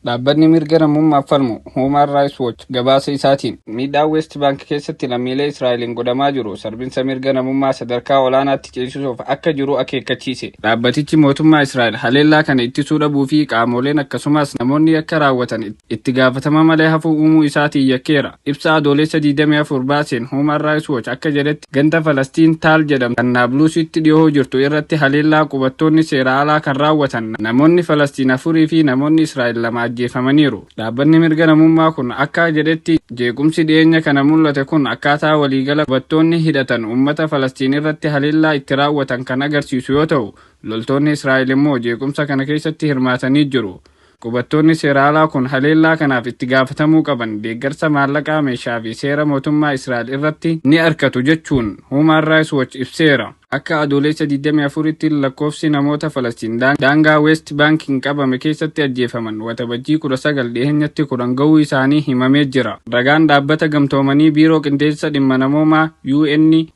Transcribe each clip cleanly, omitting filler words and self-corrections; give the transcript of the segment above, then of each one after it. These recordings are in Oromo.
Dhaabbanni mirga namummaaf falmu Human Rights Watch gabaasa isaatiin miidhaa West Bank keessatti lammiilee Israa'eliin godhamaa jiru sarbinsa mirga namummaa sadarkaa olaanaatti ceesisuuf akka jiru akeekkachiise. Dhaabbatichi mootummaa Israa'el haleellaa kana ittisuu dhabuu fi qaamoleen akkasumas namoonni akka raawwatan itti gaafatama malee hafuu uumuu isaatiin yakkeera. Ibsa Adoolessa 24 baaseen Human Rights Watch akka jedhetti, ganda Falastiin Taal jedhamu kan Naabluusitti dhiyoo jirtu irratti haleellaa qubattoonni seera alaa kan raawwatan namoonni Falastiin afurii fi namoonni Israa'el lama ajjeefamaniiru. Dhaabbanni mirga namummaa kun akka jedhetti, jeequmsi dhiyeenya kana mul'ate kun akkaataa waliigala qubattoonni hidhatan uummata Falastiin irratti haleellaa itti raawwatan kan agarsiisu yoo ta'u, loltoonni Israa'el immoo jeequmsa kana keessatti hirmaatanii jiru. Qubattoonni seera alaa kun haleellaa kanaaf itti gaafatamuu qaban, deeggarsa maallaqaa, meeshaa fi seera mootummaa Israa'el irratti ni argatu jechuun Human Rights Watch ibseera. Akka Adoolessa 24tti lakkoofsi namoota Falastiin daangaa West Bankiin qabame keessatti ajjeefaman Waxabajjii 19 dhiyeenyatti 10 ga'uu isaanii himamee jira. Ragaan dhaabbata gamtoomanii biiroo qindeessa dhimma namoomaa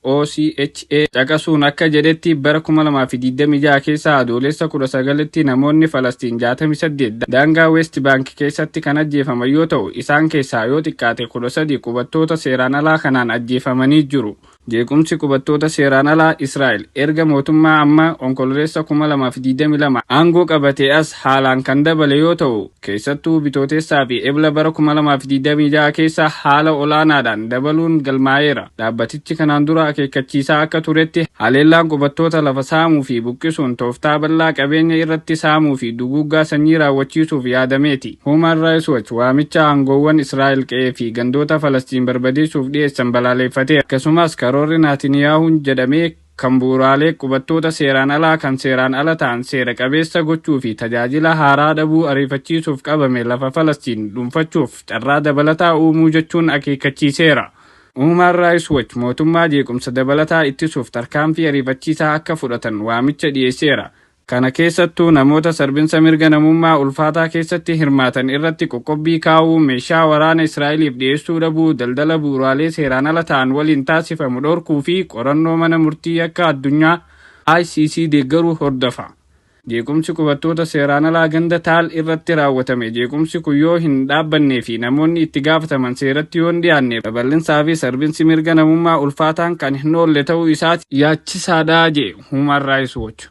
UNOCHA caqasuun akka jedhetti, bara 2026 keessa Adoolessa 19tti namoonni Falastiin 68 daangaa West Bank keessatti kan ajjeefaman yoo ta'u, isaan keessaa yoo xiqqaate 13 qubattoota seeraan alaa kanaan ajjeefamanii jiru. Jeequmsi qubattoota seeraan alaa Israa'el erga mootummaa amma Onkololeessa 2022 aangoo qabatee as haalaan kan dabale yoo ta'u, keessattuu Bitootessaa fi Ebla bara 2026 keessa haala olaanaadhaan dabaluun galmaa'eera. Dhaabbatichi kanaan dura akeekkachiisaa akka turetti, haleellaan qubattoota lafa saamuu fi buqqisuun tooftaa bal'aa qabeenya irratti saamuu fi duguuggaa sanyii raawwachiisuuf yaadameeti. Human Rights Watch waamicha aangoowwan Israa'el qe'ee fi gandoota Falastiin barbadeessuuf dhiyeessan balaaleffateera. Akkasumas karoorri Naatiniyahuun jedhamee kan bu'uuraalee qubattoota seeraan alaa kan seeraan ala ta'an seera qabeessa gochuu fi tajaajila haaraa dhabuu ariifachiisuuf qabame lafa Falastiin dhuunfachuuf carraa dabalataa uumuu jechuun akeekkachiiseera. Human Rights Watch mootummaa jeequmsa dabalataa ittisuuf tarkaanfii ariifachiisaa akka fudhatan waamicha dhiyeesseera. Kana keessattuu namoota sarbinsa mirga namummaa ulfaataa keessatti hirmaatan irratti qoqqobbii kaa'uu, meeshaa waraana Israa'eliif dhiyeessuu dhabuu, daldala bu'uuraalee seeraan ala ta'an waliin taasifamu dhorkuu fi qorannoo mana murtii akka addunyaa ICC deeggaruu hordofa. Jeequmsi qubattoota seeraan alaa ganda Taal irratti raawwatame, jeequmsi kun yoo hin dhaabbannee fi namoonni itti gaafataman seeratti yoo hin dhiyaanne, babal'insaa fi sarbinsi mirga namummaa ulfaataan kan hin oolle ta'uu isaati yaachisaadha jee Human Rights Watch.